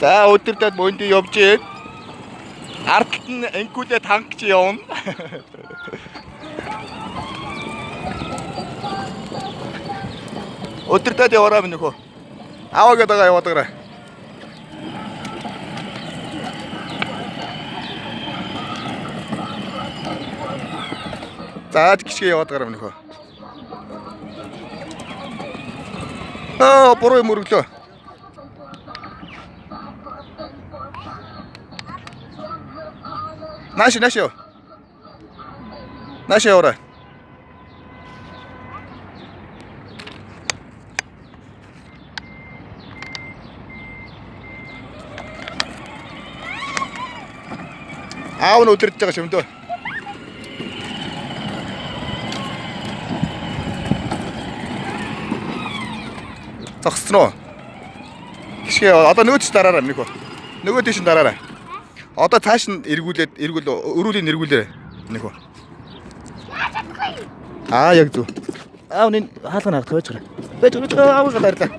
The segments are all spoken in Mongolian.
За өдөртөө мөндөд явж гин. Ард талд нь инкүлэ танк чи явна. Өдөртөө яваарай минь нөхөө. Аава гэдэг байгаа яваад байгаарай. За гიშгэ яваад байгаарай минь нөхөө. Аа буруу юм өргөлөө. Нааш нааш яв. Нааш яваарай. Аав нь өдөртөж байгаа шимдөө. Зогссон уу? Гიშгэ одоо нөгөө тийш дараарай минийхөө. Нөгөө тийш нь дараарай. Одоо цааш нь эргүүлээд эргүүл өрүүлийн эргүүлээрэй минийхөө. Аа яг зү. Аав нин хаалга наагдах байж байгаа. Байж байгаа. Аав дарлаа.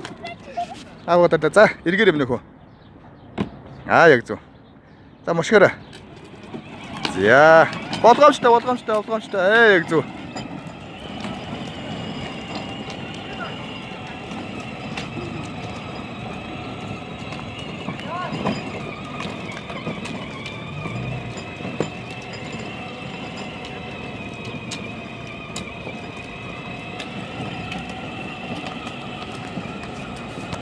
Аав дарлаа. За эргээрэй минийхөө. Аа яг зү. За мушгаарай. За болгоомжтой болгоомжтой болгоомжтой. Яг зү.